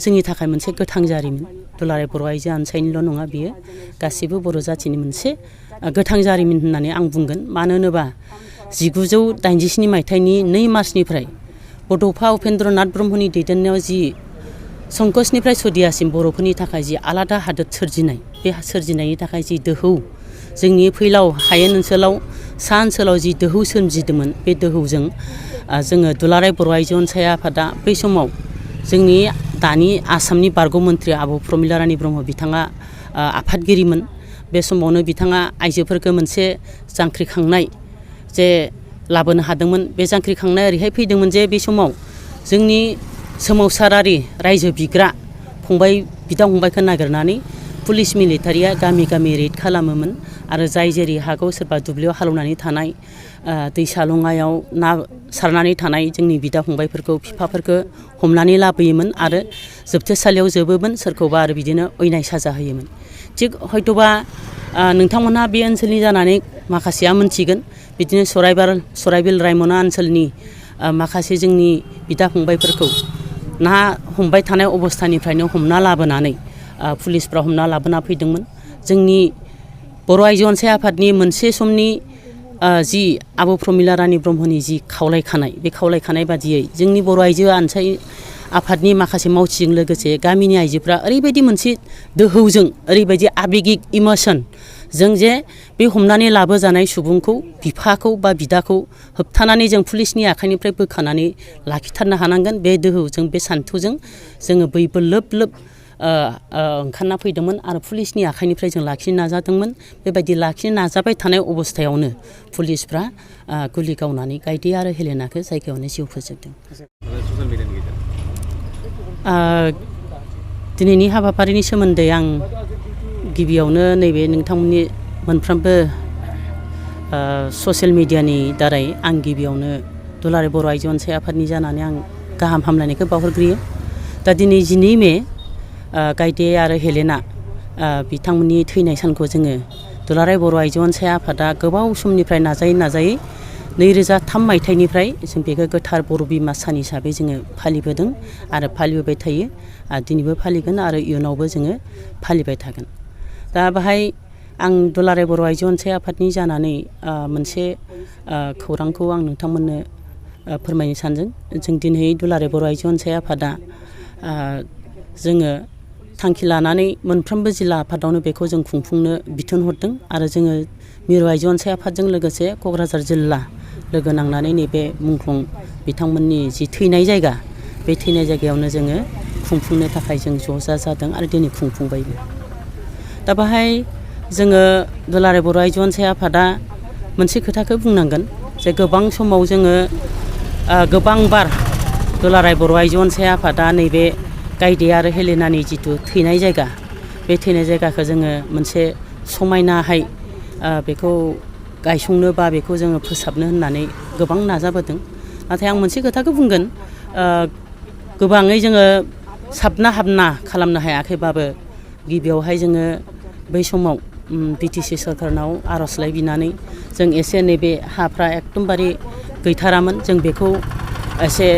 जोंनि थाखाय मोनसे गोथां जारिमिन दुलाराय बर' आइजो आनसायनिल' नङा बियो गासिबो बर' जाथिनि मोनसे गोथां जारिमिन होननानै आं बुंगोन। मानो होनोबा 1987 मायथाइनि 2 मार्चनिफ्राय बड'फा उपेन्द्रनाथ ब्रह्मनि दैदेननायाव जि संकसनिफ्राय सदियासिम बर'फोरनि थाखाय जि आलादा हादोर सोरजिनाय, बे सोरजिनायनि थाखाय जि दोहौ जोंनि फैलाव हायेन ओनसोलाव सा ओनसोलाव जि दोहौ सोमजिदोंमोन, बे दोहौजों जोङो दुलाराय बर' आइजो अनसाय आफादा बै समाव जोंनि दानि आसामनि बारग' मन्थ्रि आब' प्रमिला रानी ब्रह्म बिथाङा आफादगिरिमोन। बे समावनो बिथाङा आइजोफोरखौ मोनसे जांख्रिखांनाय जे लाबोनो हादोंमोन। बे जांख्रिखांनाय ओरैहाय फैदोंमोन जे बे समाव जोंनि सोमावसारारि रायजो बिग्रा बिदा फंबायखौ नागिरनानै पुलिस मिलिटारिया गामि गामि रेड खालामोमोन आरो जाय जेरै हागौ सोरबा दुब्लियाव हालेवनानै थानाय दैसा लङायाव ना सारनानै थानाय जोंनि बिदा फंबायफोरखौ बिफाफोरखौ हमनानै लाबोयोमोन आरो जोबथेसालियाव जोबोमोन, सोरखौबा आरो बिदिनो अयनाय साजा होयोमोन। थिग हयथ'बा नोंथांमोनहा बे ओनसोलनि जानानै माखासेया मोनथिगोन, बिदिनो सराइबिल रायमना ओनसोलनि माखासे जोंनि बिदा फंबायफोरखौ ना हमबाय थानाय अबस्थानिफ्रायनो हमना लाबोनानै पुलिसफ्रा हमना लाबोना फैदोंमोन। जोंनि बर' आइजो अनसाय आफादनि मोनसे समनि जि आब' प्रमिला रानी ब्रह्मनि जि खावलायखानाय, बे खावलायखानाय बादियै जोंनि बर' आइजो अनसाय आफादनि माखासे मावथिजों लोगोसे गामिनि आइजोफ्रा ओरैबायदि मोनसे दोहौजों, ओरैबायदि आबेगिक इमोसन जों जे बे हमनानै लाबोजानाय सुबुंखौ, बिफाखौ बा बिदाखौ होबथानानै जों पुलिसनि आखाइनिफ्राय बोखानानै लाखिथारनो हानांगोन। बे दोहौजों, बे सान्थौजों जोङो बयबो लोब लोब ओंखारना फैदोंमोन आरो पुलिसनि आखाइनिफ्राय जों लाखिनो नाजादोंमोन। बेबायदि लाखिनो नाजाबाय थानाय अबस्थायावनो पुलिसफ्रा गुलि गावनानै गायदे आरो हेलेनाखौ जायगायावनो जिउ फोजोबदों। दिनैनि हाबाफारिनि सोमोन्दै आं गिबियावनो नैबे नोंथांमोननि मोनफ्रोमबो ससियेल मिडियानि दारै आं गिबियावनो दुलाराय बर' आइजो अनसाय आफादनि जानानै आं गाहाम हामलायनायखौ बावहरग्रोयो। दा दिनै 2 मे गायदे आरो हेलेना बिथांमोननि थैनाय सानखौ जोङो दुलाराय बर' आइजो अनसाय आफादा गोबाव समनिफ्राय नाजायै 2003 मायथाइनिफ्राय जों बेखौ गोथार बर' बिमा सान हिसाबै जोङो फालिबोदों आरो फालिबोबाय थायो। दिनैबो फालिगोन आरो इयुनावबो जोङो फालिबाय थागोन। दा बाहाय आं दुलाराय बर' आइजो अनसाय आफादनि जानानै मोनसे खौरांखौ आं नोंथांमोननो फोरमायनो सानदों। जों दिनै दुलाराय बर' आइजो अनसाय आफादा जोङो थांखि लानानै मोनफ्रोमबो जिल्ला आफादावनो बेखौ जों खुंफुंनो बिथोन हरदों आरो जोङो मिरु आइजो अनसाय आफादजों लोगोसे क'क्राझार जिल्ला लोगो नांनानै नैबे मुंख्लं बिथांमोननि जि थैनाय जायगा, बे थैनाय जायगायावनो जोङो खुंफुंनो थाखाय जों ज' जादों आरो दिनै खुंफुंबायबो। दा बाहाय जोङो दुलाराय बर' आइजो अनसाय आफादा मोनसे खोथाखौ बुंनांगोन जे गोबां समाव जोङो गोबां बार दुलाराय बर' आइजो अनसाय आफादा नैबे गायदे आरो हेलेनानि जिथु थैनाय जायगा, बे थैनाय जायगाखौ जोङो मोनसे समायनाहाय बेखौ गायसंनो बा बेखौ जोङो फोसाबनो होननानै गोबां नाजाबोदों। नाथाय आं मोनसे खोथाखौ बुंगोन, गोबाङै जोङो साबना हामना खालामनो हायाखैबाबो गिबियावहाय जोङो बै समाव BTC सरकारनाव आर'जलाइ बिनानै जों एसे नैबे हाफ्रा एकदमबारे गैथारामोन, जों बेखौ एसे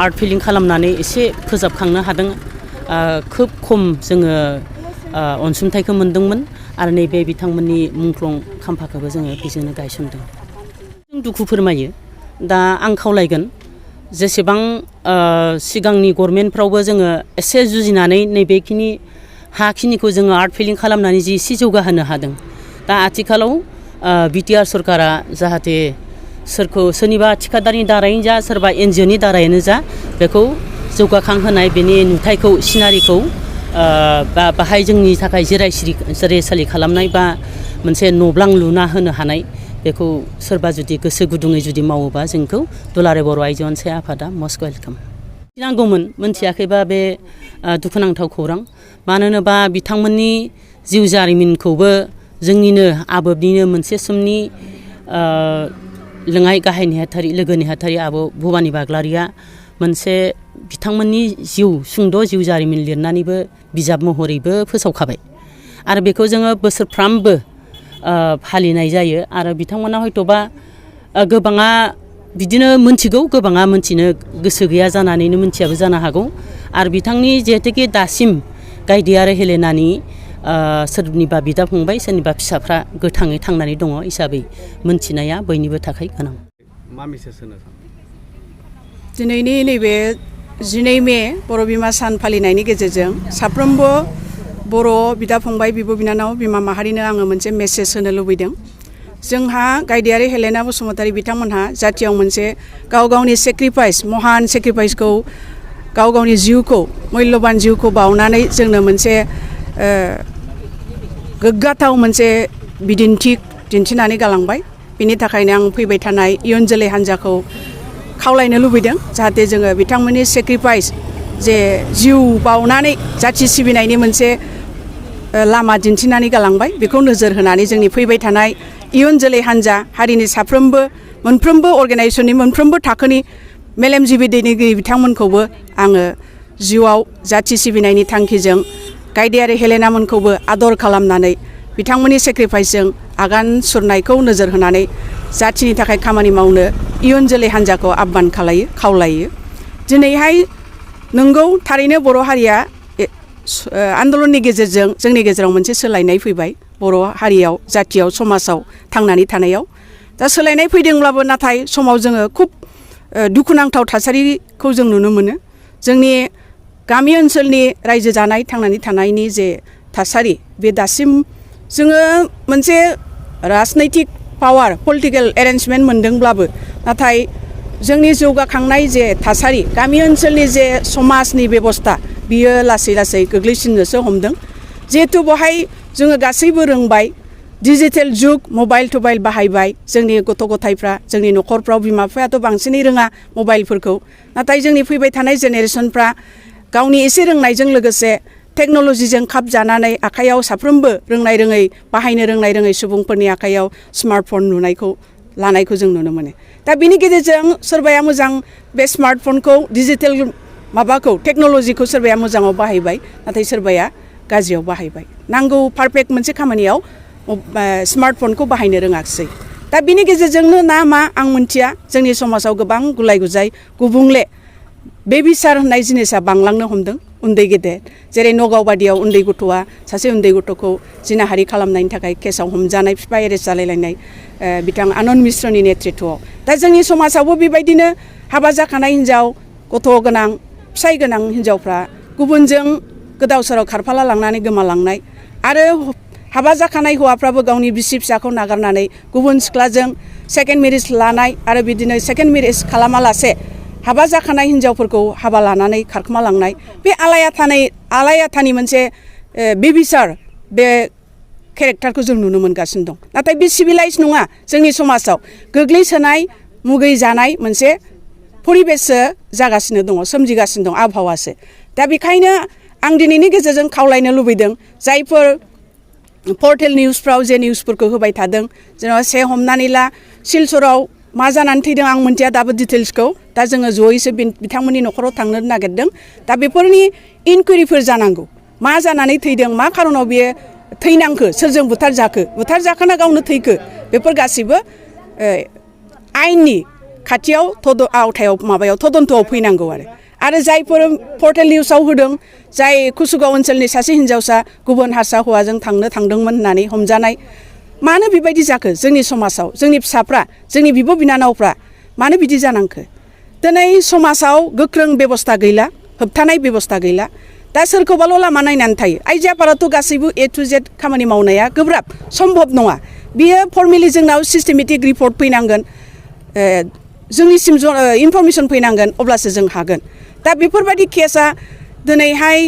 आर्ट फिलिं खालामनानै एसे फोजाबखांनो हादों। खोब खम जोङो अनसुंथाइखौ मोनदोंमोन आरो नैबे बिथांमोननि मुंख्लं खाम्फाखौबो जोङो बेजोंनो गायसनदों। जों दुखु फोरमायो। दा आं खावलायगोन जेसेबां सिगांनि गभर्नमेन्टफ्रावबो जोङो एसे जुजिनानै नैबेखिनि हाखिनिखौ जोङो आर्ट फिलिं खालामनानै जि एसे जौगाहोनो हादों। दा आथिखालाव बिटिआर सरकारा जाहाथे सोरनिबा थिखादारनि दारैनो जा, सोरबा NGOनि दारैनो जा, बेखौ जौगाखांहोनाय बेनि नुथायखौ, सिनारिखौ बाहाय जोंनि थाखाय जिरायसालि खालामनाय बा मोनसे न'ब्लां लुना होनो हानाय, बेखौ सोरबा जुदि गोसो गुदुङै जुदि मावोबा जोंखौ दुलाराय बर' आइजो अनसाय आफादा मस्ट वेलकाम। नांगौमोन, मोनथियाखैबा बे दुखुनांथाव खौरां। मानो होनोबा बिथांमोननि जिउ जारिमिनखौबो जोंनिनो आबोबनिनो मोनसे समनि लोङाइ गाहाय नेहाथारि, लोगो नेहाथारि आब' भबानि बाग्लारिया मोनसे बिथांमोननि सुंद' जिउ जारिमिन लिरनानैबो बिजाब महरैबो फोसावखाबाय आरो बेखौ जोङो बोसोरफ्रामबो फालिनाय जायो। आरो बिथांमोना हयथ'बा गोबाङा बिदिनो मोनथिगौ गोबाङा मोनथिनो गोसो गैया जानानैनो मोनथियाबो जानो हागौ आरो बिथांनि जिहेतुके दासिम गायदे आरो हेलेनानि सोरनिबा बिदा फंबाय सोरनिबा फिसाफ्रा गोथाङै थांनानै दङ हिसाबै मोनथिनाया बयनिबो थाखाय गोनां। मा मेसेज होनो सानो? दिनैनि नैबे 12 मे बर' बिमा सान फालिनायनि गेजेरजों साफ्रोमबो बर' बिदा फंबाय बिब' बिनानाव बिमा माहारिनो आङो मोनसे मेसेज होनो लुबैदों। जोंहा गायदेयारि हेलेना बसुमतारी बिथांमोनहा जातियाव मोनसे गाव गावनि सेक्रिफाइस महान सेक्रिफाइसखौ गाव गावनि जिउखौ मूल्यबान जिउखौ बावनानै जोंनो मोनसे गोग्गाथाव मोनसे बिदिन्थि दिन्थिनानै गालांबाय। बिनि थाखायनो आं फैबाय थानाय इयुन जोलै हान्जाखौ खावलायनो लुबैदों जाहाथे जोङो बिथांमोननि सेक्रिफाइस जे जिउ बावनानै जाथि सिबिनायनि मोनसे लामा दिन्थिनानै गालांबाय बेखौ नोजोर होनानै जोंनि फैबाय थानाय इयुन जोलै हान्जा हारिनि साफ्रोमबो मोनफ्रोमबो अर्गानाइजेसननि मोनफ्रोमबो थाखोनि मेलेमजिबि दैदेनगिरि बिथांमोनखौबो आङो जिउआव जाथि सिबिनायनि थांखिजों गायदेयारि हेलेनामोनखौबो आदर खालामनानै बिथांमोननि सेक्रिफाइसजों आगान सुरनायखौ नोजोर होनानै जाथिनि थाखाय खामानि मावनो इयुन जोलै हान्जाखौ आह्वान खावलायो। दिनैहाय नंगौ थारैनो बर' हारिया आन्दलननि गेजेरजों जोंनि गेजेराव मोनसे सोलायनाय फैबाय बर' हारियाव जातियाव समाजाव थांनानै थानायाव। दा सोलायनाय फैदोंब्लाबो नाथाय समाव जोङो खुब दुखुनांथाव थासारिखौ जों नुनो मोनो। जोंनि गामि ओनसोलनि रायजो जानाय थांनानै थानायनि जे थासारि बे दासिम जोङो मोनसे राजनैतिक पावार पलिटिकेल एरेन्जमेन्ट मोनदोंब्लाबो नाथाय जोंनि जौगाखांनाय जे थासारि गामि ओनसोलनि जे समाजनि बेबस्था बियो लासै लासै गोग्लैसिननोसो हमदों। जिहेतु बेवहाय जोङो गासैबो रोंबाय डिजिटेल जुग मबाइल टबाइल बाहायबाय जोंनि गथ' गथायफ्रा जोंनि न'खरफ्राव बिमा बिफायाथ' बांसिनै रोङा मबाइलफोरखौ नाथाय जोंनि फैबाय थानाय जेनेरेसनफ्रा गावनि एसे रोंनायजों लोगोसे टेक्न'लजिजों खाब जानानै आखायाव साफ्रोमबो रोंनाय रोङै बाहायनो रोंनाय रोङै सुबुंफोरनि आखायाव स्मार्टफन लानायखौ जों नुनो मोनो। दा बिनि गेजेरजों सोरबाया मोजां बे स्मार्टफनखौ डिजिटेल माबाखौ टेक्न'लजिखौ सोरबाया मोजाङाव बाहायबाय नाथाय सोरबाया गाज्रियाव बाहायबाय। नांगौ पारफेक्ट मोनसे खामानियाव स्मार्टफनखौ बाहायनो रोङाखिसै। दा बिनि गेजेरजोंनो ना मा आं मोनथिया जोंनि समाजाव गोबां गुलाय गुजाय गुबुंले बेबिचार होननाय जिनिसा बांलांनो हमदों उन्दै गेदेर। जेरै नगाव बादियाव उन्दै गथ'आ सासे उन्दै गथ'खौ जिनाहारि खालामनायनि थाखाय केसाव हमजानाय बिफा एरेस्ट जालायलायनाय बिथां आनन्द मिश्रनि नेतृत्वआव। दा जोंनि समाजावबो बेबायदिनो हाबा जाखानाय हिन्जाव गथ' गोनां फिसाय गोनां हिन्जावफ्रा गुबुनजों गोदाव सोराव खारफाला लांनानै गोमालांनाय आरो हाबा जाखानाय हौवाफ्राबो गावनि बिसि फिसाखौ नागारनानै गुबुन सिख्लाजों सेकेन्ड मेरिज लानाय आरो बिदिनो सेकेन्ड मेरिज खालामालासे हाबा जाखानाय हिन्जावफोरखौ हाबा लानानै खारखोमालांनाय बे आलायाथानि मोनसे बेबिचार बे केरेक्टारखौ जों नुनो मोनगासिनो दं। नाथाय बे सिभिलाइज नङा जोंनि समाजाव गोग्लैसोनाय मुगै जानाय मोनसे परिबेससो जागासिनो दङ सोमजिगासिनो दं आबहावासो। दा बेखायनो आं दिनैनि गेजेरजों खावलायनो लुबैदों जायफोर पर्टेल निउसफ्राव जे निउसफोरखौ होबाय थादों जेनेबा हमनानै ला सिलचराव मा जानानै थैदों आं मोनथिया दाबो डिटेल्सखौ। दा जोङो जयैसो बिथांमोननि न'खराव थांनो नागिरदों। दा बेफोरनि इनकुवेरिफोर जानांगौ मा जानानै थैदों मा खारनाव बियो थैनांखो सोरजों बुथारजाखोना गावनो थैखो बेफोर गासिबो आयेननि खाथियाव आवथायाव माबायाव तदन्तआव फैनांगौ आरो जायफोर पर्टेल निउसाव होदों जाय कुसुगाव ओनसोलनि सासे हिन्जावसा गुबुन हारसा हौवाजों थांदोंमोन होननानै हमजानाय मानो बेबायदि जाखो जोंनि समाजाव जोंनि फिसाफ्रा जोंनि बिब' बिनानावफ्रा मानो बिदि जानांखो? दिनै समाजाव गोख्रों बेबस्था गैला होबथानाय बेबस्था गैला। दा सोरखौबाल' लामा नायनानै थायो। आइजो आफादाथ' गासैबो A to Z खामानि मावनाया गोब्राब सम्भब नङा। बियो फर्मेलि जोंनाव सिस्टेमेटिक रिपर्ट फैनांगोन जोंनिसिम इनफरमेसन फैनांगोन अब्लासो जों हागोन। दा बेफोरबायदि केसा दिनैहाय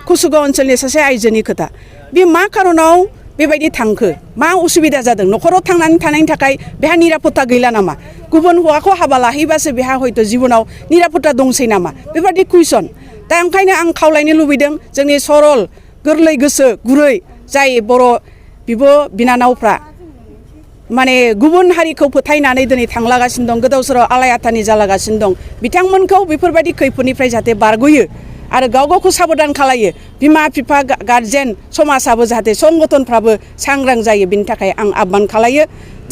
कुसुगाव ओनसोलनि सासे आइजोनि खोथा बे मा खारनाव बेबायदि थांखो मा उसुबिदा जादों न'खराव थांनानै थानायनि थाखाय बेहा निरापत्ता गैला नामा? गुबुन हौवाखौ हाबा लाहैबासो बेहा हयथ' जिबनाव निरापत्ता दंसै नामा? बेबायदि कुइसन। दा ओंखायनो आं खावलायनो लुबैदों जोंनि सरल गोरलै गोसो गुरै जाय बर' बिब' बिनानावफ्रा माने गुबुन हारिखौ फोथायनानै दिनै थांलागासिनो दं गोदाव सोराव आलायाथानि जालागासिनो दं बिथांमोनखौ बेफोरबायदि खैफोदनिफ्राय जाहाथे बारग'यो आरो गाव गावखौ साबधान खालायो बिमा बिफा गार्जेन समाजाबो जाहाथे संगठनफ्राबो सांग्रां जायो बिनि थाखाय आं आह्वान खालायो।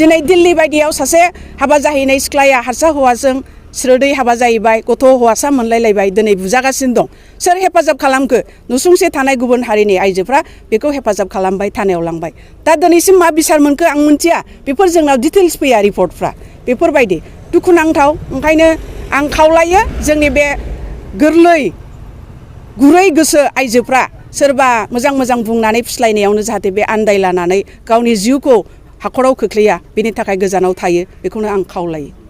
दिनै दिल्ली बायदियाव सासे हाबा जाहैनाय सिख्लाया हारसा हौवाजों स्रोदै हाबा जाहैबाय गथ' हौवासा मोनलायलायबाय दिनै बुजागासिनो दं सोर हेफाजाब खालामखो नुसुंसे थानाय गुबुन हारिनि आइजोफ्रा बेखौ हेफाजाब खालामबाय थानायाव लांबाय दा दिनैसिम मा बिसार मोनखो आं मिन्थिया बेफोर जोंनाव डिटेल्स फैया रिपर्टफ्रा बेफोरबायदि दुखुनांथाव ओंखायनो आं खावलायो जोंनि बे गोरलै गुरै गोसो आइजोफ्रा सोरबा मोजां मोजां बुंनानै फिस्लायनायावनो जाहाथे बे आन्दायलानानै गावनि जिउखौ हाखराव खोख्लैया बेनि थाखाय गोजानाव थायो बेखौनो आं खावलायो